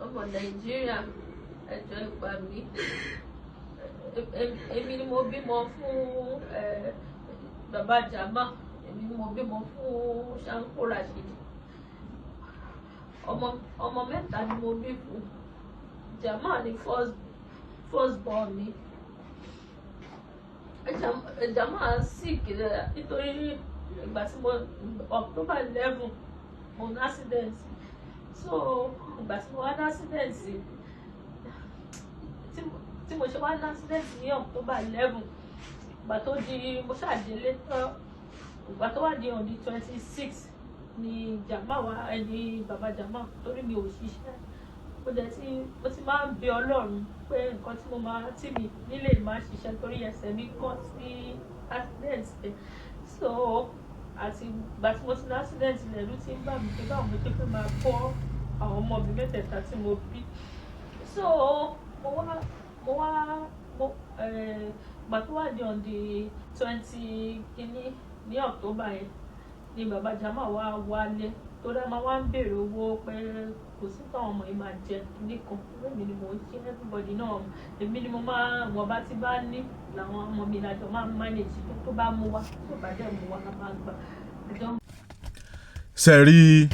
Ọmọ Nàìjíríà, ẹ jọ̀ọ́, ẹ gbà mí. Èmi ni mo bímọ fún bàbá Jama, èmi ni mo bímọ fún Sanko Rasheed. Ọmọ mẹ́ta ni mo bí fún Jama, ni first born mi. Jama sick nítorí ìgbà tí mo October 11 mo ní accident. So ìgbà tí mo wá ní accident, tí mo ṣe wá ní accident ní October 11, ìgbà tó di mo ṣàdélé tán, ìgbà tó wá di on the 26 ni Jama wá, ẹni bàbá Jama, torí mi ò ṣiṣẹ́. Mo dẹ̀ ti mo ti máa ń bẹ Ọlọ́run pé nǹkan tí mo máa tí mi nílé máa ṣiṣẹ́ torí ẹsẹ̀ mi kàn sí accident yẹn. So àti ìgbà tí mo ti ní accident, lẹ̀rú ti ń bà mí pé báwo mo ṣe fẹ́ máa bọ́ àwọn ọmọ mi mẹ́tẹ̀ẹ̀ta tí mo bí. So mo wá mo ìgbà tó wá di on the 20 kínní ní October yẹn ni bàbá Jama wá wálé, torí a máa wá ń béèrè owó pé kò sí táwọn ọmọ yìí máa jẹ nìkan. Èmi ni mò ń ṣe everybody náà, èmi ni mo máa wọ́n bá ti bá ní làwọn ọmọ mi lájọ máa ń manage. Tó bá mú wá, tó bá dẹ̀ mú wá, la máa gbà àjọ. Ṣe rí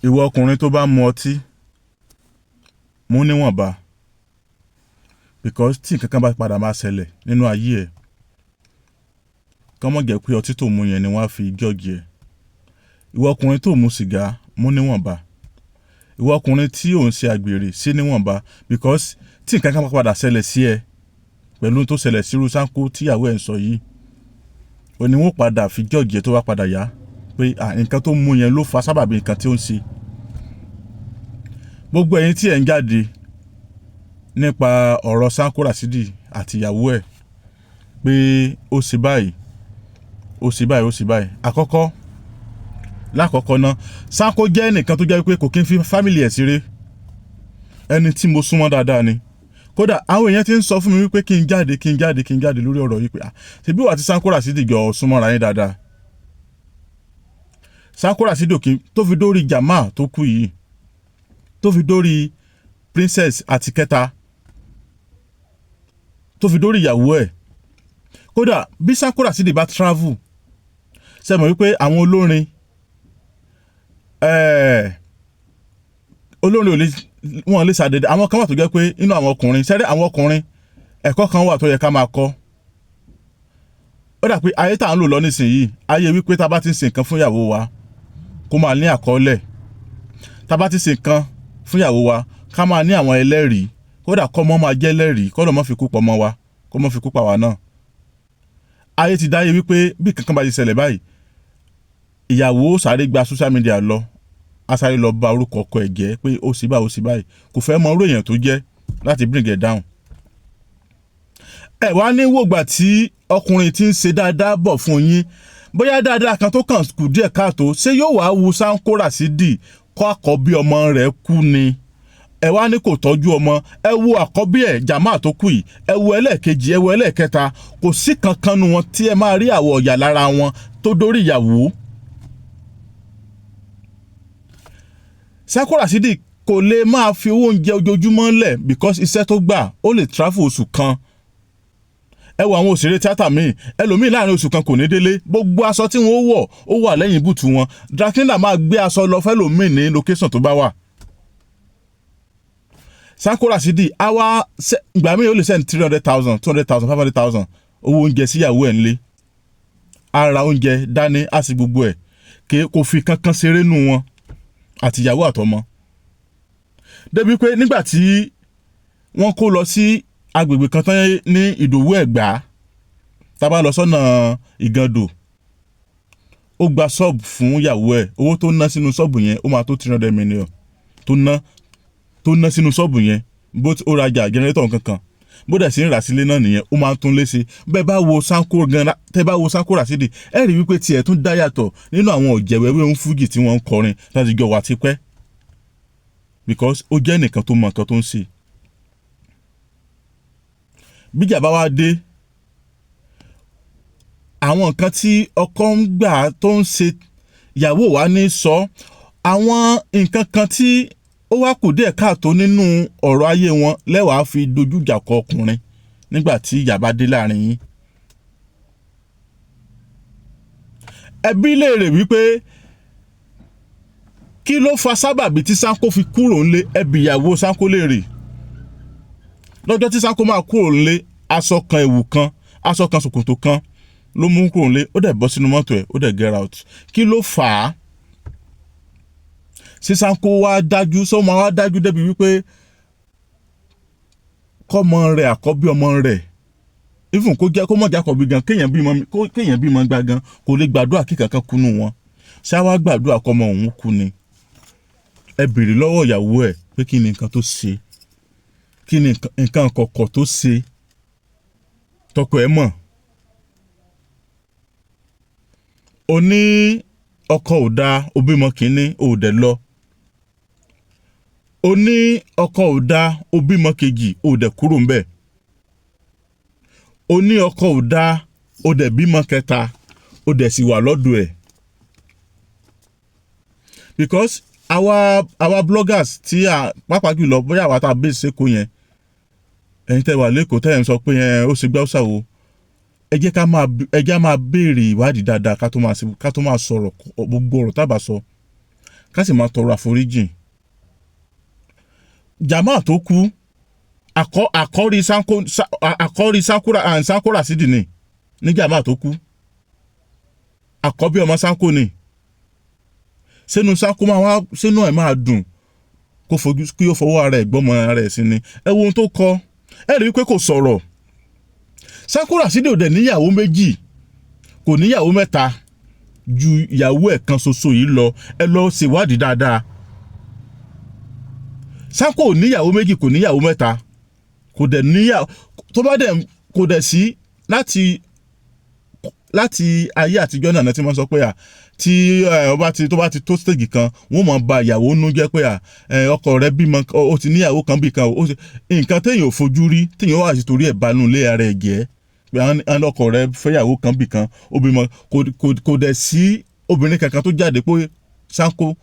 ìwọ ọkùnrin tó bá mu ọtí, mú níwọ̀nba, because tí nǹkan kan bá padà máa ṣẹlẹ̀ nínú ayé ẹ̀, kọ́ mọ̀ jẹ́ pé ọtí tó mu yẹn ni wọ́n á fi judge ẹ̀. Ìwọ ọkùnrin tó mu sìgá, mú níwọ̀nba. Ìwọ ọkùnrin tí ò ń ṣe àgbèrè, sí níwọ̀nba, because tí nǹkan kan bá padà ṣẹlẹ̀ sí ẹ pẹ̀lú tó ṣẹlẹ̀ sí irú Sanko tíyàwó ẹ̀ ń sọ yìí, ó ní wọ́n padà fi judge ẹ̀ tó bá padà yá pé nǹkan tó mú yẹn ló fa sábàbí nǹkan tí ó ń ṣe. Gbogbo ẹ̀yin tí ẹ̀ ń jáde nípa ọ̀rọ̀ Sanko Rasidi àti ìyàwó ẹ̀ pé ó ṣe báyìí, ó ṣe báyìí, ó ṣe báyìí, àkọ́kọ́ lákọ̀ọ́kọ́ ná, Sanko jẹ́ ẹnìkan tó jẹ́ pé kò kí ń fi family ẹ̀ ṣeré. Ẹni tí mo súnmọ́ dáadáa ni. Kódà àwọn èèyàn ti ń sọ fún mi wípé kí n jáde, kí n jáde, kí n jáde lórí ọ̀rọ̀ yìí pé ṣebí wà tí Sanko Rasidi jọ súnmọ́ra yín dáadáa. Sanko Rasidi òkè tó fi dórí Jamal tó kú yìí, tó fi dórí Princess àti kẹta, tó fi dórí ìyàwó ẹ̀. Kódà bí Sanko Rasidi bá travel, ṣe mọ̀ wípé àwọn olórin olórin ò lè wọn lè ṣàdédé. Àwọn kan wà tó jẹ́ pé inú àwọn ọkùnrin ṣẹ́rẹ́, àwọn ọkùnrin, ẹ̀kọ́ kan wà tó yẹ ká máa kọ́. Ó dà pé ayé tá à ń lò lọ nísìnyìí, ayé wípé tá a bá ti ń ṣe nǹkan fún ìyàwó wa, kó máa ní àkọọ́lẹ̀. Tá a bá ti ṣe nǹkan fún ìyàwó wa, ká máa ní àwọn ẹlẹ́rìí. Kódà kọ́ mọ́ máa jẹ́ ẹlẹ́rìí, kọ́ lọ́ mọ́ fi kú pọ̀ mọ́ wa, kó mọ́ fi kú pa wa náà. Ayé ti dáyé wípé bí kankan bá ti ṣẹlẹ̀ báyìí, ìyàwó sáré gba social media lọ, á sáré lọ bá orúkọ ọkọ ẹ̀ jẹ́ pé ó sì báyìí, ó sì báyìí, kò fẹ́ mọ irú èèyàn tó jẹ́ láti bring it down. Ẹ wá ní wògbà tí ọkùnrin ti ń ṣe dáadáa bọ̀ fún yín, bóyá dáadáa kan tó kàn kù díẹ̀ káàtó, ṣé yóò wá wu Sanko Rasidi kọ́ àkọ́bí ọmọ rẹ̀ kú ni? Ẹ wá ní kò tọ́jú ọmọ. Ẹ wo àkọ́bí ẹ̀ Jamal tó kù yìí, ẹ wo ẹlẹ́ẹ̀kejì, ẹ wo ẹlẹ́ẹ̀kẹta, kò sí kankan nu wọn tí ẹ máa rí àwọ̀ ọ̀yà lára wọn tó dórí ìyàwó. Sanko Rasidi kò lè máa fi owó oúnjẹ ojoojúmọ́ lẹ̀ because iṣẹ́ tó gbà, ó lè travel oṣù kan. Ẹ wo àwọn òṣèré tíátà míì, ẹlòmíì láàrin oṣù kan kò ní délé. Gbogbo aṣọ tí wọ́n wọ̀, ó wà lẹ́yìn boot wọn. Dry cleaner máa gbé aṣọ lọ fẹ́lòmíì ní location tó bá wà. Sanko Rasidi àwa ìgbà míì, ó lè send 300,000, 200,000, 500,000 owó oúnjẹ síyàwó ẹ̀ ńlé. Ara oúnjẹ dání, á sì gbogbo ẹ̀ kò fi kankan ṣeré nù wọn àtìyàwó àtọmọ. Débi pé nígbà tí wọ́n kó lọ sí agbègbè kan tán ní Ìdòwú Ẹ̀gbá, tá a bá lọ sọ́nà Ìgàndò, ó gba ṣọ́ọ̀bù fún ìyàwó ẹ̀. Owó tó ná sínú ṣọ́ọ̀bù yẹn, ó máa tó 300 million tó ná sínú ṣọ́ọ̀bù yẹn. Bó ó rajà generator kankan, bó dẹ̀ sí ń rà sílé náà nìyẹn, ó máa ń tún léṣe. Bẹ́ẹ̀ bá wo Sanko gan, tẹ́ bá wo Sanko Rasidi, ẹ rí wípé tiẹ̀ tún dá yàtọ̀ nínú àwọn ọ̀jẹ̀wẹ́wẹ́ ń fújì tí wọ́n ń kọrin láti jọ wà tipẹ́, because ó jẹ́ nìkan tó mọ nǹkan tó ń ṣe. Bíjà bá wá dé, àwọn nǹkan tí ọkọ ń gbà tó ń ṣe, ìyàwó wa ní sọ àwọn nǹkan kan tí Ó wá kù díẹ̀ káàtó nínú ọ̀rọ̀ ayé wọn lẹ́wàá fi dojú ìjà kọ ọkùnrin nígbà tí ìjà bá dé láàrin yín. Ẹbí léèrè wípé kí ló fa sábàbí tí Sanko fi kúrò ńlé? Ẹbí ìyàwó Sanko léèrè lọ́jọ́ tí Sanko máa kúrò ńlé. Aṣọ kan, ẹ̀wù kan, aṣọ kan, ṣòkòtò kan ló mú kúrò ńlé. Ó dẹ̀ bọ́ sínú mọ́tò ẹ̀, ó dẹ̀ get out. Kí ló fà á? Ṣé Sanko wá dájú sọ ma wá dájú débi wípé kọ́mọ rẹ̀, àkọ́bí ọmọ rẹ̀, even kó jẹ́ kó mọ̀ jákọ̀bí gan, kéèyàn bímọ gba gan, kò lè gbàdúrà kí kankan kúnú wọn? Ṣá wá gbàdúrà kọ́mọ òun kú ni? Ẹ béèrè lọ́wọ́ ìyàwó ẹ̀ pé kí ni nǹkan tó ṣe, kí ni nǹkan kọ̀kọ̀ tó ṣe tọkọ ẹ̀ mọ̀. O ní ọkọ ò dáa, o bímọ kínní, o ò dẹ̀ lọ. O ní ọkọ ò dáa, o bímọ kejì, o ò dẹ̀ kúrò ńbẹ̀. O ní ọkọ ò dáa, o dẹ̀ bímọ kẹta, o dẹ̀ sì wà lọ́dọ̀ ẹ̀. Because àwa bloggers tí a pàápàá jùlọ, bóyá àwa tá a bẹ́ẹ̀ sẹ́kọ̀ọ́ yẹn, ẹ̀yin tẹ́ wà lẹ́kọ̀ọ́, tẹ́ ẹ̀ ń sọ pé ẹ̀ ó ṣe gbá ó ṣàwò, ẹ jẹ́ máa béèrè ìwádìí dáadáa ká tó máa sọ̀rọ̀. Gbogbo ọ̀rọ̀ tá a bá sọ, ká sì máa tọrọ àforíjìn. Jàmáà tó kú, àkọ́rí Sanko, àkọ́rí Sankura and Sanko Rasidi ni ní jàmáà tó kú, àkọ́bí ọmọ Sanko ni. Sínú Sanko máa wá, sínú ẹ̀ máa dùn kó fojú kí ó fọwọ́ ara ẹ̀ gbọ́mọ ara ẹ̀ sí ni? Ẹ wo ohun tó kọ, ẹ rí i pé kò sọ̀rọ̀. Sanko Rasidi ò dẹ̀ níyàwó méjì, kò níyàwó mẹ́ta ju ìyàwó ẹ̀ kan ṣoṣo yìí lọ. Ẹ lọ ṣèwádìí dáadáa. Sanko ò níyàwó méjì, kò níyàwó mẹ́ta, kò dẹ̀ níyàwó tó bá dẹ̀ kò dẹ̀ sí láti ayé àtijọ́ náà tí wọ́n sọ pé à tí ọba ti tó bá ti tó stage kan, wọ́n máa ba ìyàwó nú jẹ́ pé à ọkọ rẹ̀ bímọ, ó ti níyàwó kan bí kan. Ó ti nǹkan téèyàn ò fojú rí, téèyàn wà sí torí ẹ̀ banú ilé ara ẹ̀ jẹ́ pé àwọn ọkọ rẹ̀ fẹ́yàwó kan bí kan, ó bímọ. Kò dẹ̀ sí obìnrin kankan tó jáde pé Sanko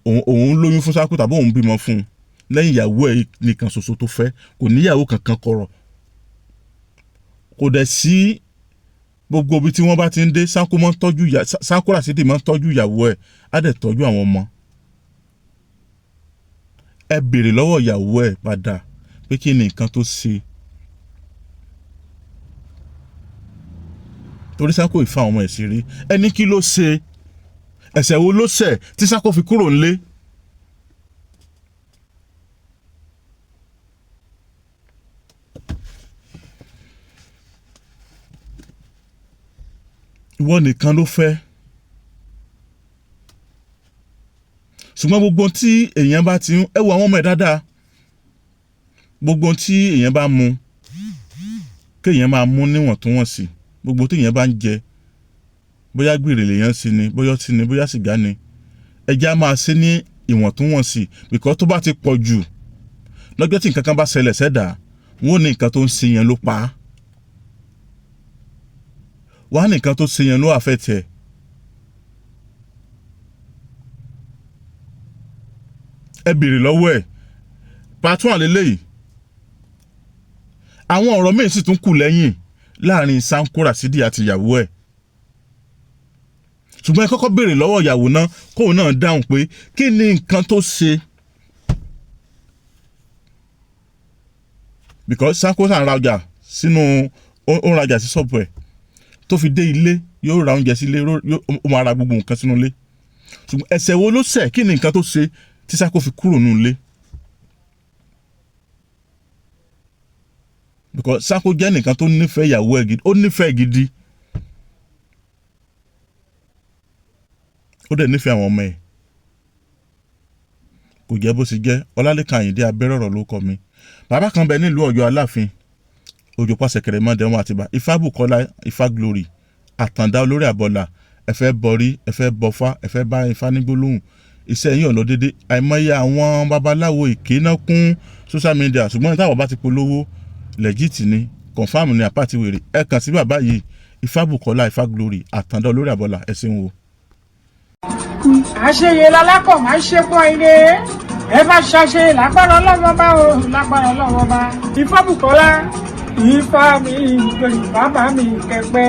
òun lóyún fún Sanko tàbí òun bímọ fún un lẹ́yìn ìyàwó ẹ̀ nìkan ṣoṣo tó fẹ́. Kò níyàwó kankan kọ̀rọ̀, kò dẹ̀ sí. Gbogbo ibi tí wọ́n bá ti ń dé, Sanko máa ń tọ́jú ìyá Sanko Rasidi máa ń tọ́jú ìyàwó ẹ̀, á dẹ̀ tọ́jú àwọn ọmọ. Ẹ béèrè lọ́wọ́ ìyàwó ẹ̀ padà pé kí ni nǹkan tó ṣe, torí Sanko ìfa àwọn ọmọ ẹ̀ sí rí. Ẹni kí ló ṣe? Ẹ̀ṣẹ̀ wo ló ṣẹ̀ tí Sanko fi kúrò nílé? Ìwọ nìkan ló fẹ́. Ṣùgbọ́n gbogbo tí èèyàn bá ti ń, ẹ wo àwọn ọmọ ẹ̀ dáadáa, gbogbo tí èèyàn bá mu, kéèyàn máa mú níwọ̀ntúnwọ̀nsì. Gbogbo tí èèyàn bá ń jẹ, bóyá gbèrè lèèyàn sí ni, bóyá ọtí ni, bóyá sìgá ni, ẹja máa ṣe ní ìwọ̀ntúnwọ̀nsì, because tó bá ti pọ̀ jù, lọ́jọ́ tí nǹkan kan bá ṣẹlẹ̀ sẹ́dà, wọ́n ò ní nǹkan tó ń ṣe yẹn ló pa á, wọ́n á ní nǹkan tó ṣe yẹn ló affect ẹ̀. Ẹ béèrè lọ́wọ́ ẹ̀. Part one lélẹ́yìí. Àwọn ọ̀rọ̀ míì sì tún kù lẹ́yìn láàrin Sanko Rasidi àti ìyàwó ẹ̀, ṣùgbọ́n ẹ kọ́kọ́ béèrè lọ́wọ́ ìyàwó náà, kóun náà dáhùn pé kí ni nǹkan tó ṣe, because Sanko sàn ra ọjà sínú, ó ń rajà sí ṣọ́ọ̀bù ẹ̀ tó fi dé ilé, yóò ra oúnjẹ sílé, ó máa ra gbogbo nǹkan sínú ilé. Ṣùgbọ́n ẹ̀ṣẹ̀ wo ló ṣẹ̀? Kí ni nǹkan tó ṣe tí Sanko fi kúrò nínú ilé? Because Sanko jẹ́ nìkan tó nífẹ̀ẹ́ ìyàwó ẹ̀ gidi, ó nífẹ̀ẹ́ gidi, ó dẹ̀ nífẹ̀ẹ́ àwọn ọmọ ẹ̀. Kò jẹ́ bó ṣe jẹ́. Ọlálékan Àyìndé Abẹ́rọ̀rọ̀ ló kọ mi. Bàbá kan bẹ nílùú Ọ̀yọ́ Aláàfin, Òjò pàṣẹkẹrẹ mọ́dẹ wọn àtìbà, Ifábùkọ́lá, Ifá Glory, Àtàndá olórí àbọ̀là. Ẹ fẹ́ bọrí, ẹ fẹ́ bọfá, ẹ fẹ́ bá Ifá ní gbólóhùn, iṣẹ́ yín ọ̀nà dédé. Àìmọye àwọn babaláwo èké náà kún social media, ṣùgbọ́n táwọn bá ti polówó, legit ni, confam ni, àpáti wèrè. Ẹ kàn sí bàbá yìí, Ifábùkọ́lá, Ifá Glory, Àtàndá olórí àbọ̀là. Ẹ ṣeun o. Àṣeyẹ lalákọ̀ máa ń ṣe pọ́n ilé. Ẹ má ṣàṣe lágbára ọlọ́wọ́ bá o, lágbára ọlọ́wọ́ bá. Ifábùkọ́lá, Ifá mi ìgbèrú, bàbá mi kẹpẹ.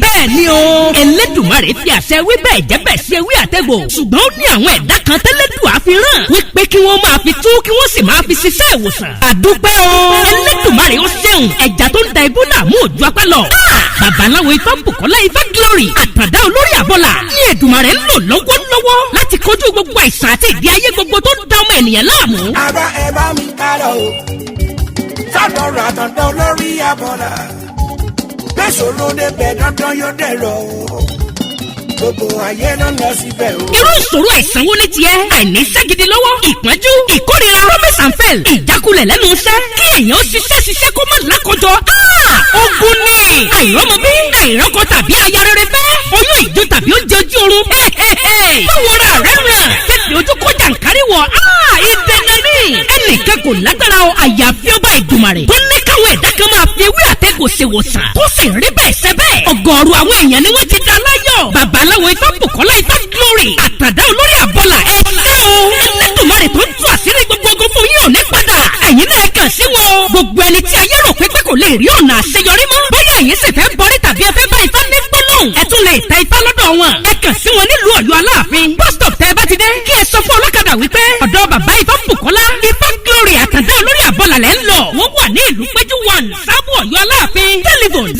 Bẹ́ẹ̀ ni o, Elédùmarè fi àṣẹ wí bẹ́ẹ̀ jẹ́ bẹ́ẹ̀ ṣe wí àtẹ̀gbò, ṣùgbọ́n ó ní àwọn ẹ̀dá kan tẹ́lẹ̀dùn àfihàn wípé kí wọ́n máa fi tú, kí wọ́n sì máa fi ṣiṣẹ́ ìwòsàn. Àdúpẹ́ o, Elédùmarè ó ṣeun. Ẹja tó ń da ibú náà mú òjú apá lọ. Babaláwo Ifá Bùkọ́lá Ifá Glory, àtàndá olórí àbọ̀là ní Èdùmarè ń lò lọ́wọ́lọ́wọ́ láti kojú gbogbo àìsàn àti ìdí ayé gbogbo tó ń da ọmọ ènìyàn láàmú. Ara ẹ bá mi ká lọ o, sọ́dọ̀ ràtọ̀dọ̀ lórí abọ́là gbèsòrò débẹ̀ dandan yóò dẹ̀rọ̀ o, gbogbo ayé ló ń lọ síbẹ̀ o. Irú ìṣòro àìsàn wo ní tiẹ̀? Àìníṣẹ́ gidi lọ́wọ́, ìpọ́njú, ìkórira, promise and fail, ìjákulẹ̀ lẹ́nu iṣẹ́, kí èèyàn ṣiṣẹ́ ṣiṣẹ́ kó má lákọjọ. Ah! Ogun ni àìrọ́mọbí, àìrọ́kọ tàbí aya rere fẹ́, oyún ìjó tàbí oúnjẹ ojú oorun. Báwo ra rẹ̀ ràn fífi ojú kó jàǹkárí wọ̀? Ìdènà ni ẹnìkan kò lágbára o, àyàfi ọba Ìdùmarè tó ní káwọn ẹ̀dá kan máa fi ewé àtẹ̀gùn ṣèwòsàn, tó sì rí bẹ́ẹ̀ ṣe bẹ́ẹ̀. Ọ̀gọ̀ọ̀rọ̀ àwọn èèyàn ni wọ́n ti dá láyọ̀. Babaláwo Ifá Bùkọ́lá Ifá Glory, àtàdá olórí àbọ̀là, ẹ ṣé o. Ẹlẹ́dùnmarè tó ń tú àṣírí gbogbo ogun fún yín ò ní padà. Ẹ̀yin náà kàn sí wọn o. Gbogbo ẹni tí ayé rò pé kò lè rí ọ̀nà àṣeyọrí mọ́, bóyá ẹ̀yin sì fẹ́ bọ́rí tàbí ẹ fẹ́ bá Ifá ní gbólóhùn, ẹ tún lè tẹ Ifá lọ́dọ̀ wọn. Ẹ kàn sí wọn nílùú Ọ̀yọ́ Aláàfin bus stop. Tẹ́ ẹ bá ti dé, kí ẹ sọ fún ọlọ́kadà wípé ọ̀dọ̀ bàbá Ifá Bùkọ́lá Ifá Glory, àtàndá olórí àbọ̀là lẹ́ ń lọ. Wọ́n wà ní ìlú Péjú 1, Sábò, Ọ̀yọ́ Aláàfin. Telephone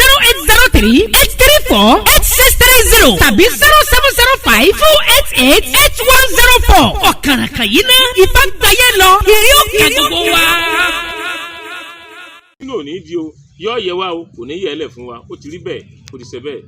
08038348630 tàbí 07052888104. Ọ̀kàràkàn yìí ná Ifá gbayé lọ, ìrí òkè gbogbo wa. Nínú òní di o, yọ yẹ wa o, kò ní yẹ ẹ lẹ fún wa. Ó ti rí bẹ́ẹ̀, ó ti ṣe bẹ́ẹ̀.